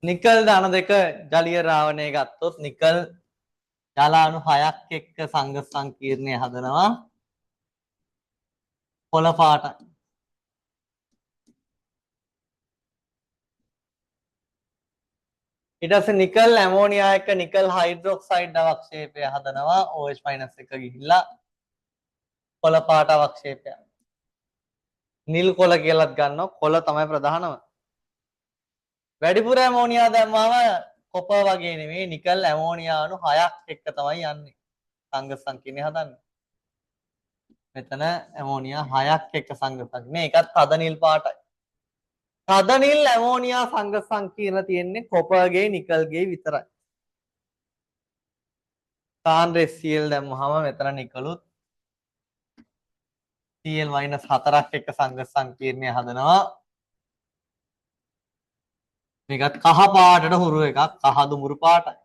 Nickel ධන දෙක ජලීය රාවණය ගත්තොත් නිකල් ජල අණු 6ක් එක්ක සංග සංකීර්ණය හදනවා කොළ පාටයි. ඊට පස්සේ නිකල් ඇමෝනියා එක්ක නිකල් හයිඩ්‍රොක්සයිඩ් අවක්ෂේපය හදනවා OH- එක ගිහිල්ලා කොළ පාට අවක්ෂේපය. නිල් කොළ කියලාත් ගන්නවා, කොළ තමයි ප්‍රධානම. වැඩිපුර ඇමෝනියා දැම්මම කොපර් වගේ නෙමෙයි නිකල් ඇමෝනියා අණු 6ක් එක්ක තමයි යන්නේ සංග සංකීර්ණය හදන්නේ. මෙතන ඇමෝනියා 6ක් එක්ක සංග සංකීර්ණය. ඒකත් තද නිල් පාටයි. තද නිල් ඇමෝනියා සංග සංකීර්ණ තියෙන්නේ කොපර්ගේ නිකල්ගේ විතරයි. සාන්ද්‍ර HCl දැම්මහම මෙතන නිකලුත් Cl- 4ක් එක්ක සංග සංකීර්ණය හදනවා. මේකත් කහ පාටට හුරු එකක්, කහ දුමුරු පාටයි.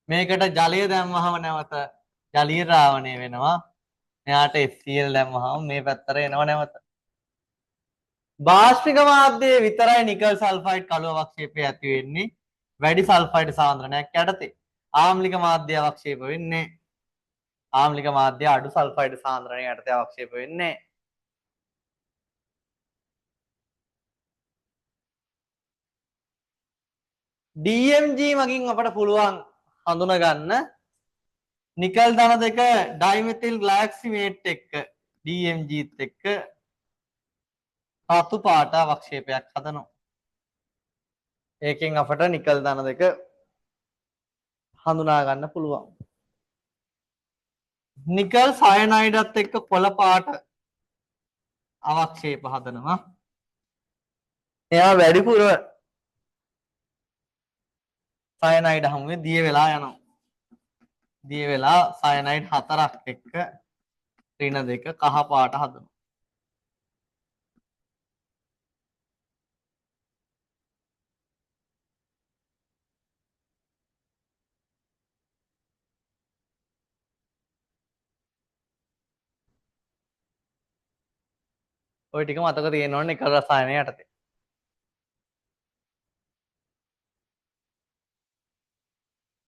මේකට ජලය දැම්මහම නැවත ජලීය රාවණය වෙනවා. මෙයාට HCl දැම්මහම මේ පැත්තට එනවා නැවත. වාෂ්පික මාධ්‍යයේ විතරයි නිකල් සල්ෆයිඩ් කළු අවක්ෂේපය ඇති වෙන්නේ වැඩි සල්ෆයිඩ් සාන්ද්‍රණයක් යටතේ. ආම්ලික මාධ්‍ය අවක්ෂේප වෙන්නේ ආම්ලික මාධ්‍ය අඩු සල්ෆයිඩ් සාන්ද්‍රණය යටතේ අවක්ෂේප වෙන්නේ. DMG මගින් අපට පුළුවන් හඳුනා ගන්න නිකල් ධන දෙක ඩයිමෙතිල් ග්ලයික්සිමේට් එක්ක DMGත් එක්ක රතු පාට අවක්ෂේපයක් හදනවා. ඒකෙන් අපට නිකල් ධන දෙක හඳුනා ගන්න පුළුවන්. නිකල් සයනයිඩත් එක්ක කොළ පාට අවක්ෂේප හදනවා. එයා වැඩිපුර සයනයිඩ් හමුවේ දිය වෙලා යනවා. දිය වෙලා සයනයිඩ් 4ක් එක්ක ඍණ දෙක කහ පාට හදනවා. ඔය ටික මතක තියෙන්න ඕනේ නිකල් රසායනය යටතේ.